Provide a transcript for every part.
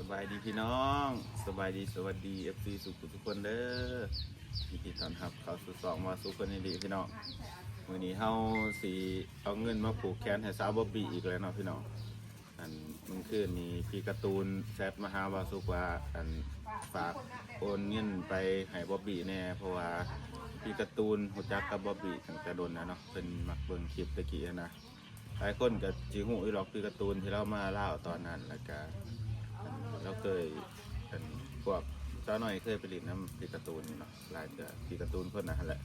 ສະບາຍດີພີ່ນ້ອງ ສະບາຍດີ ສະຫວັດດີ ເອັຟຊີ ສູ່ຜູ້ທຸກຄົນເດີ. ຍິນດີຕ້ອນຮັບເຂົ້າສູ່ຊ່ອງມາສູ່ຄົນດີພີ່ນ້ອງ. ມື້ນີ້ເຮົາຊິເອົາເງິນມາຜູກແຂນໃຫ້ສາວບອບບີ້ອີກແລ້ວເນາະພີ່ນ້ອງ. ອັນມື້ຄືນນີ້ພີ່ກາຕູນແຊັດມາຫາບ່າວສຸກວ່າ ອັນຝາກໂອນເງິນໄປໃຫ້ບອບບີ້ແດ່ ເພາະວ່າພີ່ກາຕູນຮູ້ຈັກກັບບອບບີ້ຕັ້ງແຕ່ດົນແລ້ວເນາະ ເພິ່ນມັກເບິ່ງຄລິບແຕ່ກີ້ຫັ້ນນະ. ຫຼາຍຄົນກໍຊິຮູ້ຢູ່ດອກ ພີ່ກາຕູນທີ່ລາວມາລາວຕອນນັ້ນ ແລ້ວກໍລາວເຄີຍ ອັນພວກສາວນ້ອຍເຄີຍໄປຫຼິ້ນນຳພີ່ກາຕູນຢູ່ເນາະ ຫຼາຍເທື່ອ ພີ່ກາຕູນເພິ່ນນະຫັ້ນແຫຼະ.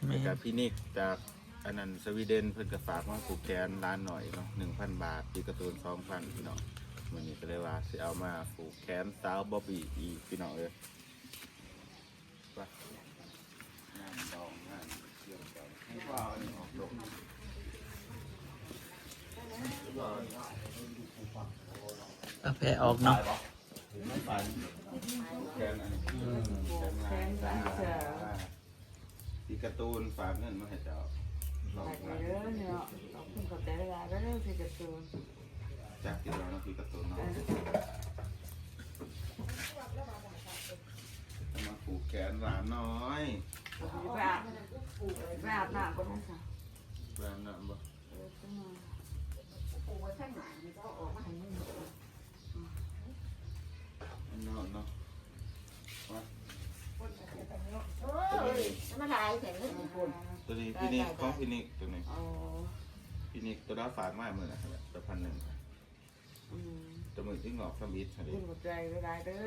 ແລ້ວກໍພີ່ນິກຈາກ ອັນນັ້ນສະວີເດັນ ເພິ່ນກໍຝາກມາຜູກແຂນຫຼານນ້ອຍເນາະ ໜຶ່ງພັນບາດ ພີ່ກາຕູນສອງພັນພີ່ນ້ອງ. ມື້ນີ້ກໍເລີຍວ່າຊິເອົາມາຜູກແຂນສາວບອບບີ້ອີກພີ່ນ້ອງເອີຍ. ໄປ ງານດອງງານທ່ຽວກັນ ໃຫ້ວ່າອັນນີ້ອອກດົກ ເອົາແພອອກເນາະ ແຂນອັນນີ້ ແຂນງານ ພີ່ກາຕູນຝາກເງິນມາໃຫ້ເຈົ້າສອງພັນເດີເນາະ. ຂອບຄຸນຂອບໃຈຫຼາຍໆເດີພີ່ກາຕູນ. ຈັກຢູ່ແລ້ວເນາະ ພີ່ກາຕູນເນາະ ເອີ ຈະມາຜູກແຂນຫຼານນ້ອຍ. ໄປອາບ ໄປອາບນ້ຳກ່ອນນະ ໄປອາບນ້ຳບໍ່? ເອີ ຈັກໜ່ອຍ ຜູກໄວ້ຂ້າງໜ້ານີ້ ເອົາອອກມາໃຫ້ມັນ ອັນນັ້ນເນາະ ມາ ໂອ້ຍ ທຳມະດາແທ້ເນາະ ໂຕນີ້ພີ່ນິກ ຂອງພີ່ນິກໂຕນີ້ ອໍ ພີ່ນິກໂຕລາວຝາກມາມື້ນັ້ນແຫຼະ ແຕ່ພັນໜຶ່ງ ອືມ ແຕ່ມື້ທີ່ງອກທຳອິດຫັ້ນເດ້ ຂອບໃຈຫຼາຍໆເດີ.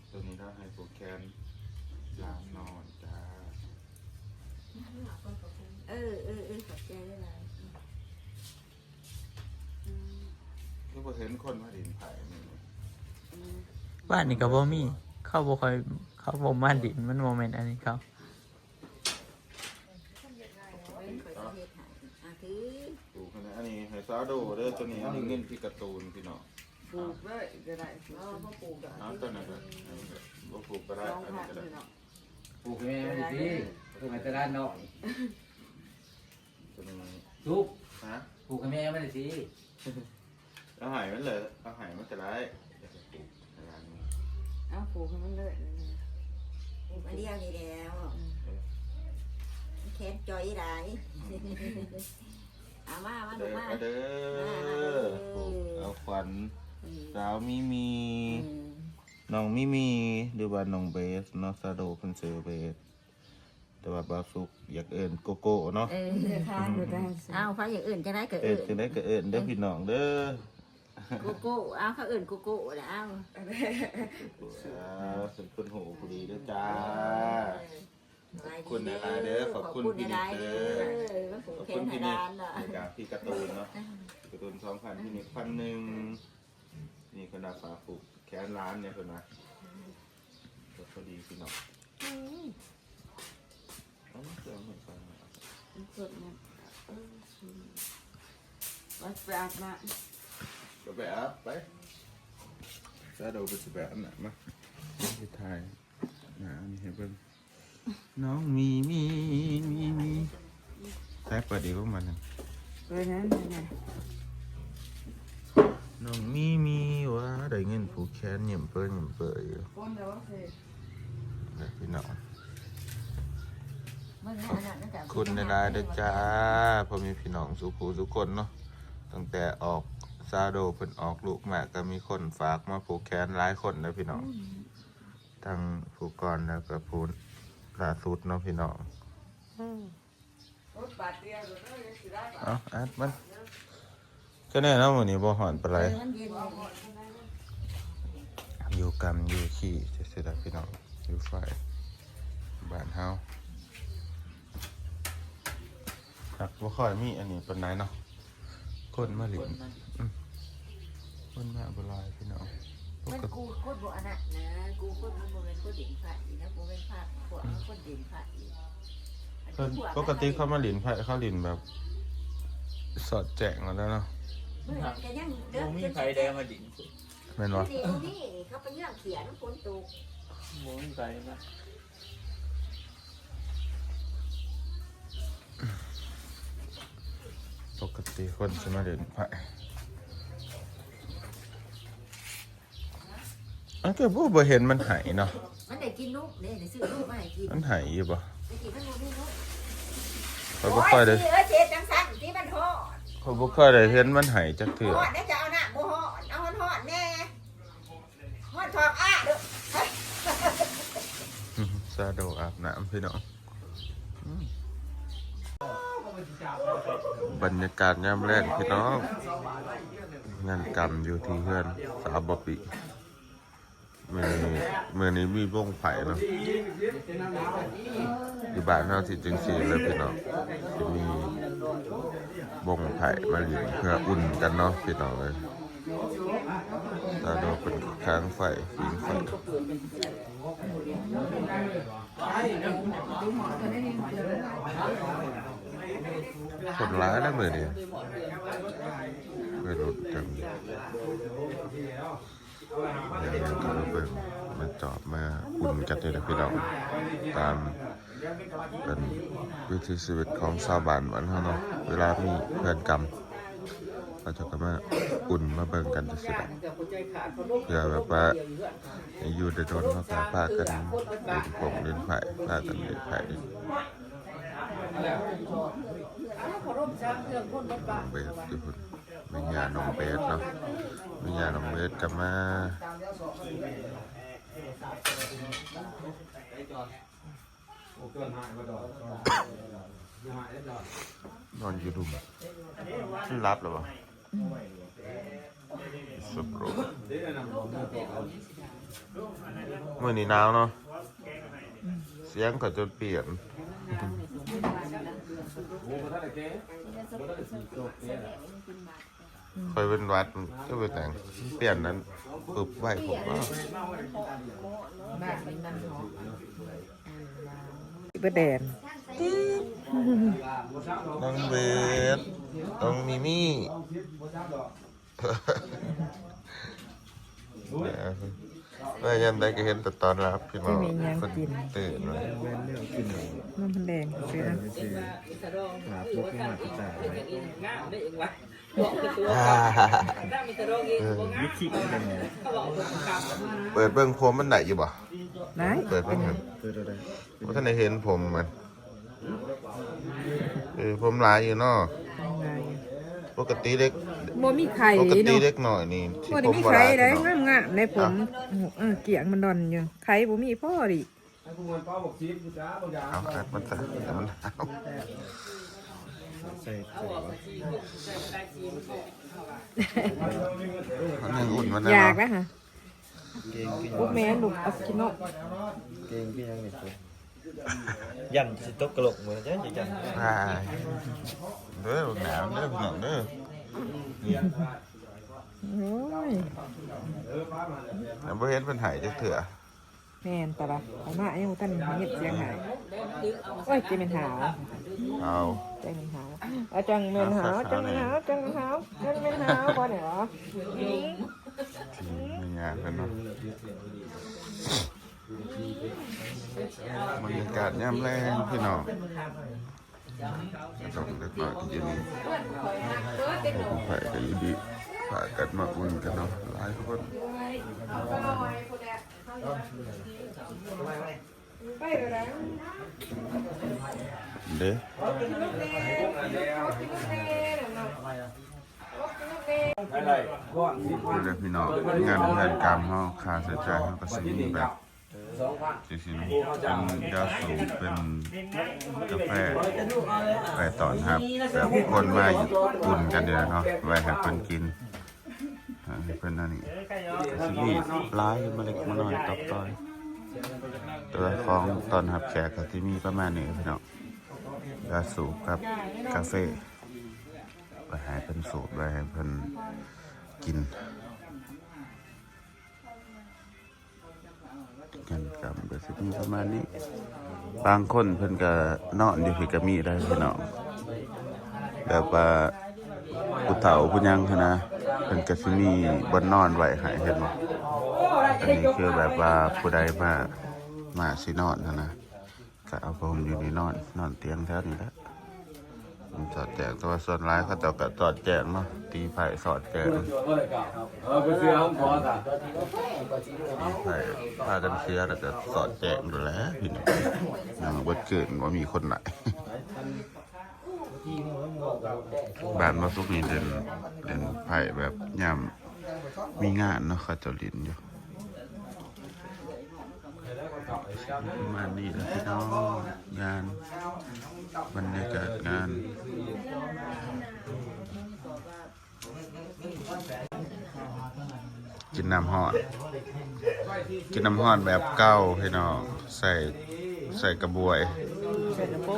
ໂຕນີ້ລາວໃຫ້ຜູກແຂນຫຼານນ້ອຍຈ້າ. ເອີ ເອີ ເອີ ຂອບໃຈຫຼາຍໆ. ຄືບໍ່ເຫັນຄົນມາຫຼິ້ນໄພ້ນີ້ ອືມ ບ້ານນີ້ກໍບໍ່ມີ ເຂົາບໍ່ຄ່ອຍ ເຂົາບໍ່ມາຫຼິ້ນ ມັນບໍ່ແມ່ນອັນນີ້ເຂົາ. ຂ້ອຍຊິເຮັດໃຫ້ ອາ ຖື ຜູກໃຫ້ ອັນນີ້ໃຫ້ສາວໂດເດີ ໂຕນີ້ ອັນນີ້ເງິນພີ່ກາຕູນພີ່ນ້ອງ. ຜູກເລີຍກໍໄດ້ ເອົາ ບໍ່ຜູກກໍ ເອົາ ຕົວນັ້ນກໍ ອັນນີ້ກໍບໍ່ຜູກກໍໄດ້ ສອງພັນ ອັນນີ້ກໍໄດ້ ພີ່ນ້ອງ. ຜູກໃຫ້ແມ່ມັນຕິ ຜູກໃຫ້ຕະຫຼາດນ້ອຍ. ຕົວນີ້ ສຸກ ຮະ ຜູກໃຫ້ແມ່ມັນຕິ ເອົາໃຫ້ມັນເລີຍ ເອົາໃຫ້ມັນກໍໄດ້ ເອົາຜູກໃຫ້ມັນເລີຍ ຜູກອັນດຽວນີ້ແລ້ວ ອືມ ແຂນຈ່ອຍຫຼາຍ ເອົາມາ ມາ ມາ ມາເດີ ມາ ມາເດີ ເອົາຂວັນ ອືມ ສາວມີມີ ອືມ ນ້ອງມີມີ ຫຼືວ່ານ້ອງເບສເນາະ ຊາໂດເພິ່ນຊື່ເບສ. ແຕ່ວ່າບ່າວສຸກຢາກເອີ້ນໂກໂກ້ເນາະ ເອີ ເອີ ຂ້າງຢູ່ໄດ້ ອ້າວ ໃຜຢາກເອີ້ນຈັ່ງໃດກໍເອີ້ນ ເອີ້ນຈັ່ງໃດກໍເອີ້ນເດີພີ່ນ້ອງເດີ ໂກໂກ້ ອ້າວ ເຂົາເອີ້ນໂກໂກ້ລະ ອ້າວ ເປັນຄົນຮູ້ຜູ້ດີເດີຈ້າ. ຂອບຄຸນຫຼາຍໆເດີ ຂອບຄຸນພີ່ນິກເດີ ຂອບຄຸນພີ່ນິກ ແລ້ວກໍພີ່ກາຕູນເນາະ ກາຕູນສອງພັນ ພີ່ນິກພັນໜຶ່ງ. ນີ້ເພິ່ນວ່າຝາກຜູກແຂນຫຼານເດ້ເພິ່ນວ່າ ກໍພໍດີພີ່ນ້ອງ ອືມ ເອົາມາເຄື່ອງໃຫ້ຟັງ ເອີ ໄປ ໄປອາບນ້ຳ ກໍໄປອາບໄປ ຊາໂດໄປຊິໄປອາບນ້ຳມາ ຊິຖ່າຍໜ້ານີ້ໃຫ້ເບິ່ງ. ນ້ອງມີມີ ມີມີ ໃສ່ເປີດອີກບໍ່ມັນ ເປີດນັ້ນ ນ້ອງມີມີວ່າໄດ້ເງິນຜູກແຂນຍິ້ມເປີຍິ້ມເປີຢູ່ ຄົນແລ້ວວ່າຊິ ເດີພີ່ນ້ອງ ເບິ່ງອັນນັ້ນນະ ຂອບຄຸນຫຼາຍໆເດີຈ້າ ພໍ່ແມ່ພີ່ນ້ອງສູ່ຜູ້ສູ່ຄົນເນາະ. ຕັ້ງແຕ່ອອກ ຊາໂດເພິ່ນອອກລູກມາ ກໍມີຄົນຝາກມາຜູກແຂນຫຼາຍຄົນເດີພີ່ນ້ອງ ອືມ ທັງຜູ້ກ່ອນແລ້ວກໍຜູ້ລ່າສຸດເນາະພີ່ນ້ອງ. ເອົາອັດມັນ ແຕ່ແນ່ເນາະ ມື້ນີ້ບໍ່ຮ້ອນປານໃດ ເອີ ມັນເຢັນ ຢູ່ກຳຢູ່ຂີ້ຊື່ໆ ດອກພີ່ນ້ອງ ຢູ່ໄຟບ້ານເຮົາ ຫາກບໍ່ຄ່ອຍມີອັນນີ້ປານໃດເນາະ ຄົນມາຫຼິ້ນ ຄົນມາ ອືມ ຄົນມາບໍ່ຫຼາຍພີ່ນ້ອງ ມັນ ກົ ກົ ກົດບໍ່ອັນນັ້ນນະ ກົ ກົດມັນບໍ່ແມ່ນຄົນຫຼິ້ນໄພ້ນະ ບໍ່ແມ່ນພາກພວກ ອືມ ຄົນຫຼິ້ນໄພ້ ເພິ່ນ ປົກກະຕິເຂົາມາຫຼິ້ນໄພ້ ເຂົາຫຼິ້ນແບບສອດແຈ້ງຫັ້ນແຫຼະເນາະ ມັນກໍຍັງເດີ ບໍ່ມີໃຜໄດ້ມາຫຼິ້ນ ແມ່ນບໍ່ ນີ້ບໍ່ມີ ເຂົາໄປເຍືອງເຂຍນຳຝົນຕົກ ບໍ່ມີໃຜນະ. ປົກກະຕິຄົນຊິມາຫຼິ້ນໄພ້ ເ ມັນກໍບໍ່ ບໍ່ເຫັນມັນໄຫ້ເນາະ. ມັນໄດ້ກິນນົມເດ້ ໄດ້ຊື້ນົມມາໃຫ້ກິນ. ມັນໄຫ້ຢູ່ບໍ່? ແຕ່ກີ້ມັນບໍ່ມີນົມ. ຂ້ອຍບໍ່ຄ່ອຍໄດ້ ໂອ້ຍ ເອີ ເຈັບຈັ່ງຊັ້ນ ທີ່ມັນຮ້ອນ. ຂ້ອຍບໍ່ຄ່ອຍໄດ້ເຫັນມັນໄຫ້ຈັກເທື່ອ. ຮ້ອນແດ່ ຈະເອົານ້ຳບໍ່ຮ້ອນ ເອົາຮ້ອນໆແດ່. ຮ້ອນທ້ອງອ້າເດີ້. ຊາໂດອາບນ້ຳ ພີ່ນ້ອງ. ອືມ ບັນຍາກາດຍາມແລງ ພີ່ນ້ອງ ງານກຳຢູ່ທີ່ເຮືອນສາວບອບບີ້. ມື້ນີ້ ມື້ນີ້ມີບົ້ງໄຟເນາະ. ຢູ່ບ້ານເຮົາຊິຈັ່ງຊີ້ແຫຼະ ພີ່ນ້ອງ ຊິມີບົ້ງໄຟມາຫຼິ້ນເພື່ອອຸ່ນກັນເນາະ ພີ່ນ້ອງເອີຍ. ຊາໂດເພິ່ນກໍຄາງໄຟ ຜິງໄຟ. ຄົນຫຼາຍແລ້ວມື້ນີ້ ໄປລົດກັນ. ດຽວເຮົາກໍມາເບິ່ງ ມາຈອບ ມາອຸ່ນກັນນີ້ແຫຼະ ພີ່ນ້ອງ. ຕາມເປັນວິຖີຊີວິດຂອງຊາວບ້ານບ້ານເຮົາເນາະ ເວລາມີເຮືອນກຳ ເຂົາເຈົ້າກໍມາອຸ່ນມາເບິ່ງກັນຈັ່ງຊີ້ແຫຼະ ເພື່ອແບບວ່າ ຢູ່ໄດ້ດົນເນາະ ກໍພາກັນຫຼິ້ນໂປ່ງຫຼິ້ນໄຟ ພາກັນຫຼິ້ນໄຟ. ນ້ອງເບດຢູ່ພຸ້ນ ແມ່ຍ່ານ້ອງເບດເນາະ ແມ່ຍ່ານ້ອງເບດກໍມາ. ນອນຢູ່ລຸ່ມ ຊິຫຼັບແລ້ວບໍ່? ມື້ນີ້ໜາວເນາະ ສຽງກໍຈົນປ່ຽນ. ຂ້ອຍເປັນຫວັດ ຄືເປັນຫຍັງ ປ່ຽນນັ້ນປຶບໄວໂພດວ່າ. ເບິດແດນ ນ້ອງເບດ ນ້ອງມີມີ້. ມາຍາມໃດກໍເຫັນແຕ່ຕອນຮັບ ພີ່ນ້ອງ. ເພິ່ນຕື່ນມາ ນ້ຳແດງຊື່ນະ. ເອີ ເປີດເບິ່ງຜົມມັນໄດ້ຢູ່ບໍ່? ໄດ້ ເປີດເບິ່ງຫັ້ນ ບໍ່ທັນໄດ້ເຫັນຜົມມັນ. ເອີ ຜົມຫຼາຍຢູ່ເນາະ. ປົກກະຕິເດັກ ບໍ່ມີໄຂ່ ປົກກະຕິເນາະ ເດັກນ້ອຍນີ້ ບໍ່ໄດ້ມີໄຂ່ໃດ. ງາມໆ ໃນຜົມ ເອີ ກ້ຽງມັນດອນຢູ່ ໄຂ່ບໍ່ມີພໍດີ. ເອົາ ອັດມັນຊະ ໃຫ້ມັນໜາວ ໃສ່ ໃສ່ ມັນຍັງອຸ່ນ ມັນຍັງ ຢາກນະຫະ. ໂອ້ ແມ່ລູກອັດກິໂນ ເກັ່ງຄືຫຍັງນີ້ ຢ້ານຊິຕົກກະໂຫຼກມື້ຈັງຈັ່ງ. ເດີ ບັກໜາວເດີ ພີ່ນ້ອງເດີ. ໂອ້ຍ ຍັງບໍ່ເຫັນເພິ່ນໄຫ້ຈັກເທື່ອ. ແມ່ນຕະລະ ເຂົ້າມາຍັງບໍ່ທັນໄດ້ຍິນສຽງໄຫ້. ໂອ້ຍ ຈັ່ງແມ່ນຫາວ ຫາວ ຈັ່ງແມ່ນຫາວ ເອົາ ຈັ່ງແມ່ນຫາວ ຈັ່ງແມ່ນຫາວ ຈັ່ງແມ່ນຫາວ ຈັ່ງແມ່ນຫາວ ບໍ່ໄດ້ຫວາ. ທີມງານເພິ່ນເນາະ ບັນຍາກາດຍາມແລງ ພີ່ນ້ອງ. ກະຕ້ອງເດັກນ້ອຍທີ່ຢູ່ນີ້ ຜູ້ໃຜກໍຢູ່ດີ ພາກັນມາອຸ່ນກັນເນາະ ຫຼາຍຄົນເດ້. ນີ້ແຫຼະພີ່ນ້ອງ ງານເຮືອນກາມເຮົາ ຄ່າໃຊ້ຈ່າຍເຮົາກໍຊິມີແບບ ຈັ່ງຊີ້ນະ ເປັນຢາສູບ ເປັນກາແຟ ໄວ້ຕ້ອນຮັບແບບຄົນມາອຸ່ນກັນນີ້ແຫຼະເນາະ ໄວ້ໃຫ້ເພິ່ນກິນ ໃຫ້ເພິ່ນອັນນີ້ ກະຊິມີຫຼາຍມາເລັກມານ້ອຍຕອບຕ່ອຍ ແຕ່ວ່າຂອງຕ້ອນຮັບແຂກກະຊິມີປະມານນີ້ພີ່ນ້ອງ ຢາສູບກັບກາເຟ ໄວ້ໃຫ້ເພິ່ນສູບ ໄວ້ໃຫ້ເພິ່ນກິນ. ງານກຳກໍຊິມີປະມານນີ້ ບາງຄົນເພິ່ນກໍນອນຢູ່ພີ້ກໍມີໄດ໋ພີ່ນ້ອງ ແບບວ່າຜູ້ເຖົ້າຜູ້ຫຍັງຫັ້ນນະ ເພິ່ນກໍຊິມີບ່ອນນອນໄວ້ໃຫ້ ເຫັນບໍ່? ອັນນີ້ຄືແບບວ່າຜູ້ໃດມາ ມາຊິນອນຫັ້ນນະ ກໍເອົາຜ້າຫົ່ມຢູ່ນີ້ນອນ ນອນຕຽງແຖວນີ້ແຫຼະ. ສອດແຈ້ງ ແຕ່ວ່າສ່ວນຫຼາຍເຂົາເຈົ້າກໍສອດແຈ້ງເນາະ ຕີໄພ້ສອດແຈ້ງ ເອີ ເພິ່ນເຊື່ອຂອງຂໍຊະ ຕີໄພ້ພາກັນເຊື່ອ ແລ້ວກໍສອດແຈ້ງໂລດແຫຼະພີ່ນ້ອງ ນັ່ງເບິດຄືນ ບໍ່ມີຄົນຫຼາຍ. ບ້ານບໍ່ສຸກນີ້ເຫຼັ້ນ ເຫຼັ້ນໄພ້ແບບຍາມມີງານເນາະ ເຂົາເຈົ້າຫຼິ້ນຢູ່ ປະມານນີ້ແຫຼະພີ່ນ້ອງ ງານ ບັນຍາກາດງານ. ກິນນ້ຳຮ້ອນ ກິນນ້ຳຮ້ອນແບບເກົ່າພີ່ນ້ອງ ໃສ່ ໃສ່ກະບວຍ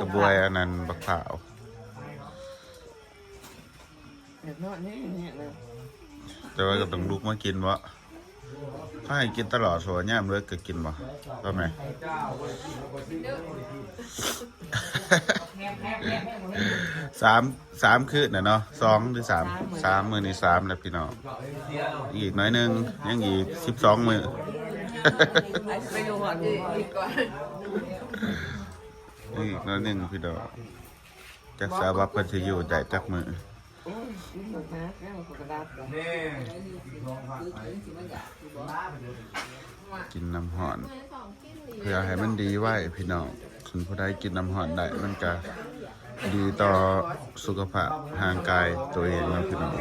ກະບວຍອັນນັ້ນບັກພ້າວ ແບບນັ້ນແຮງໆ ແຕ່ວ່າກໍຕ້ອງລຸກມາກິນເບາະ. ເຂົາໃຫ້ກິນຕະຫຼອດ ເພາະວ່າຍາມເລີກກໍກິນບໍ່ ກໍແມ່ນ ສາມ ສາມຄືນນະເນາະ ສອງຫຼືສາມ ສາມ ມື້ນີ້ສາມແລ້ວພີ່ນ້ອງ ອີກໜ້ອຍໜຶ່ງ ຍັງອີກສິບສອງມື້ ອີກໜ້ອຍໜຶ່ງພີ່ນ້ອງ ຈັກສາວບັບເພິ່ນຊິຢູ່ໄດ້ຈັກມື້. ກິນນ້ຳຮ້ອນ ເພື່ອໃຫ້ມັນດີໄວພີ່ນ້ອງ ຄັນຜູ້ໃດກິນນ້ຳຮ້ອນໄດ້ ມັນກະດີຕໍ່ສຸຂະພາບຮ່າງກາຍໂຕເອງເນາະພີ່ນ້ອງ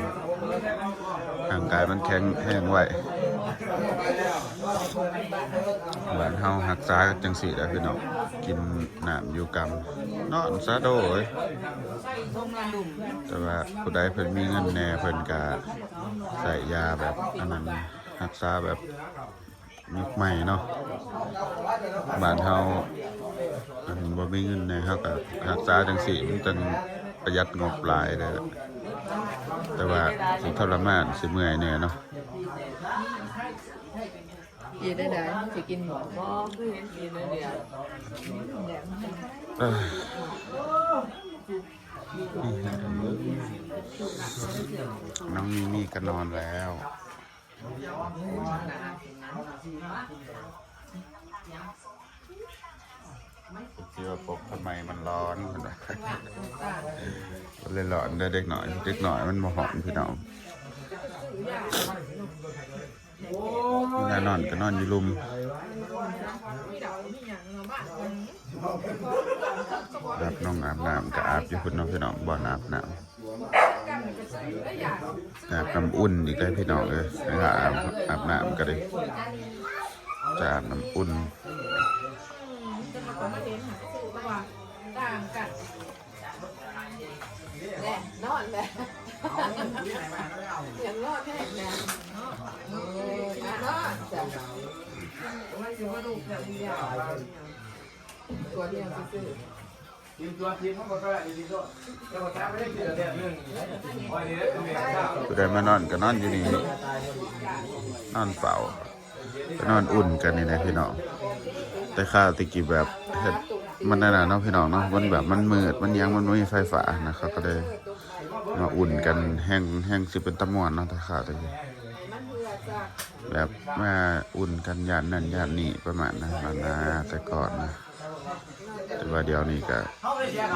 ຮ່າງກາຍມັນແຂງແຮງໄວ. ບ້ານເຮົາຮັກສາກັນຈັ່ງຊີ້ແຫຼະພີ່ນ້ອງ ກິນນ້ຳຢູ່ກຳ ນອນຊະໂດຍ ແຕ່ວ່າຜູ້ໃດເພິ່ນມີເງິນແດ່ ເພິ່ນກະໃຊ້ຢາແບບອັນນັ້ນ ຮັກສາແບບຍຸກໃໝ່ເນາະ ບ້ານເຮົາ ອັນ ບໍ່ມີເງິນແດ່ ເຮົາກະຮັກສາຈັ່ງຊີ້ ມັນຈັ່ງປະຢັດງົບຫຼາຍເດ້ ແຕ່ວ່າຊິທໍລະມານ ຊິເມື່ອຍແດ່ເນາະ. ອີກໄດ້ໃດ ຊິກິນບໍ່? ບໍ່ ຄືເຫັນກິນແລ້ວດຽວ ເອີ ນ້ອງມີມີກໍນອນແລ້ວ ທີ່ວ່າປົກທຳໄມມັນຮ້ອນ ເພິ່ນວ່າ ມັນເລີຍຮ້ອນເດີເດັກນ້ອຍ ເດັກນ້ອຍມັນບໍ່ຮ້ອນພີ່ນ້ອງ. ເວລານອນກໍນອນຢູ່ລຸ່ມ ອາບນ້ອງອາບນ້ຳກໍອາບຢູ່ພຸ້ນເນາະພີ່ນ້ອງ ບ່ອນອາບນ້ຳ ອາບນ້ຳອຸ່ນອີກເດ້ພີ່ນ້ອງເອີຍ ເວລາອາບ ອາບນ້ຳກໍໄດ້ຈາກນ້ຳອຸ່ນ. ແນ່ ນອນແຫຼະ ຍັງນອນແທ້ນະ ນອນຈ້ະ ຕົວດຽວຊື່ໆ. ຜູ້ໃດມານອນກໍນອນຢູ່ນີ້ ນອນເຝົ້າ ກໍນອນອຸ່ນກັນນີ້ແຫຼະພີ່ນ້ອງ. ແຕ່ຄາວແຕ່ກີ້ແບບເຮັດ ມັນນັ້ນນະເນາະພີ່ນ້ອງເນາະ ມັນແບບມັນມືດ ມັນຫຍັງ ມັນບໍ່ມີໄຟຟ້ານະ ເຂົາກໍເລີຍມາອຸ່ນກັນ ແຮ່ງ ແຮ່ງຊິເປັນຕາມ່ວນເນາະ ແຕ່ຄາວແຕ່ກີ້ ແບບມາອຸ່ນກັນຢ້ານນັ້ນຢ້ານນີ້ປະມານນັ້ນນະ ແຕ່ກ່ອນນະ. ແຕ່ວ່າດຽວນີ້ກະ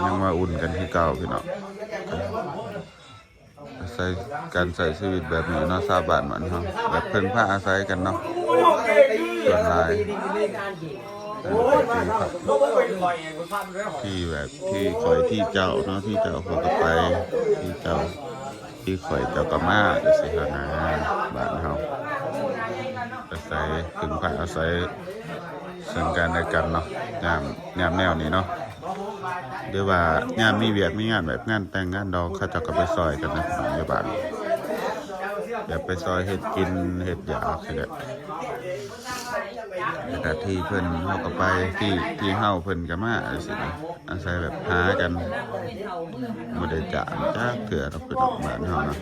ຍັງມາອຸ່ນກັນຄືເກົ່າພີ່ນ້ອງ ອາໄສ ການໃຊ້ຊີວິດແບບນີ້ເນາະ ຊາວບ້ານບ້ານເຮົາ ແບບເພິ່ງພາອາໄສກັນເນາະ ສ່ວນຫຼາຍ ທີ່ແບບ ທີ່ຂ້ອຍ ທີ່ເຈົ້າເນາະ ທີ່ເຈົ້າຂ້ອຍກໍໄປ ທີ່ເຈົ້າ ທີ່ຂ້ອຍເຈົ້າກໍມາ ຈັ່ງຊີ້ຫັ້ນນະ ບ້ານເຮົາ ອາໄສ ເພິ່ງພາອາໄສເຊິ່ງກັນແລະກັນເນາະ ຍາມ ຍາມແນວນີ້ເນາະ ຫຼືວ່າຍາມມີວຽກມີງານ ແບບງານແຕ່ງງານດອງ ເຂົາເຈົ້າກໍໄປຊ່ອຍກັນນະ ຢູ່ບ້ານ ແບບໄປຊ່ອຍເຮັດກິນເຮັດຢາກນີ້ແຫຼະ. ແລ້ວກະທີ່ເພິ່ນເຮົາກໍໄປ ທີ່ ທີ່ເຮົາເພິ່ນກໍມາ ຈັ່ງຊີ້ນະ ອາໄສແບບຫາກັນ ບໍ່ໄດ້ຈ້າງຈັກເທື່ອດອກ ພີ່ນ້ອງ ບ້ານເຮົານະ.